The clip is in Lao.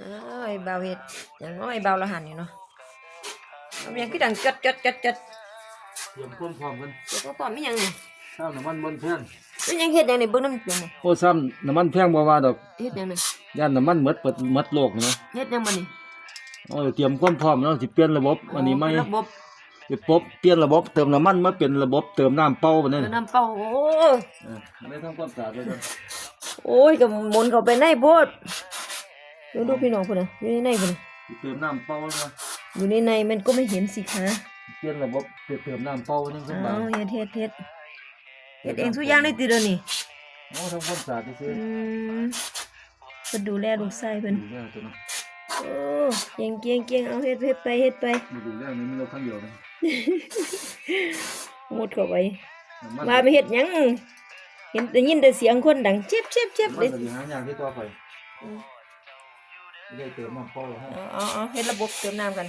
ອ້າຍ ບ່າວເຮັດຫຍັງເນາະ ອ້າຍບ່າວລະຫັນນີ້ເນາະ. ເອົາຫຍັງຄືດັງຈັດໆໆໆ? ຕຽມຄວາມພ້ອມກັນ. ຕຽມຄວາມພ້ອມອີ່ຫຍັງນີ້? ນ້ຳ ນ້ຳມັນບໍ່ແພງ. ເປັນຫຍັງ ເຮັດຫຍັງນີ້? ເບິ່ງນ້ຳມັນ. ໂອ້ ຊ້ຳນ້ຳມັນແພງບໍ່ວ່າດອກ. ເຮັດຫຍັງນີ້? ຢ້ານນ້ຳມັນໝົດ ໝົດໂລກນີ້ນະ. ເຮັດຫຍັງບັດນີ້? ໂອ້ຍ ຕຽມຄວາມພ້ອມເນາະ ຊິປ່ຽນລະບົບ ໂອ້ ອັນນີ້ໃໝ່. ປ່ຽນລະບົບ. ຊິປົບ ປ່ຽນລະບົບເຕີມນ້ຳມັນມາເປັນລະບົບເຕີມນ້ຳເປົ່າບັດນີ້. ເຕີມນ້ຳເປົ່າ. ໂອ້ ເອີ ໄດ້ທຳຄວາມສະອາດເລີຍ. ໂອ້ຍ ກໍໝູນເຂົ້າໄປໃນໂພດ. ເບິ່ງດູພີ່ນ້ອງພຸ້ນນະ ຢູ່ໃນໃນພຸ້ນນະ. ຊິເຕີມນ້ຳເປົ່ານະ. ຢູ່ໃນໃນແມ່ນກໍໄມ່ເຫັນຊິຄະ. ປ່ຽນລະບົບ ເຕີມນ້ຳເປົ່າຍັງສະບາຍ. ເອົາ ເຮັດ ເຮັດ ເຮັດ ເຮັດເອງທຸກຢ່າງເລີຍຕິດຽວນີ້? ໂອ້ ທຳຄວາມສະອາດຊື່ໆ. ອືມ ເພິ່ນດູແລລູກຊາຍເພິ່ນ. ດູແລຕົວເນາະ. ໂອ້ ເກັ່ງໆໆ ເອົາເຮັດ ເຮັດໄປ ເຮັດໄປ. ບໍ່ດູແລ ມີລົດຄັນດຽວນະ. ໝົດເຂົ້າໄປ. ນ້ຳມັນ ວ່າໄປເຮັດຫຍັງ? ເຫັນ ໄດ້ຍິນແຕ່ສຽງຄົນດັງ ເຈັບໆໆ ເດ້. ມັນກໍຊິຫາຍາກຄືຕໍ່ໄປ. ອືມ ໄດ້ເຕີມນ້ຳເປົ່າແລ້ວ. ເອົາໆໆ ເຮັດລະບົບເຕີມນ້ຳກັນ.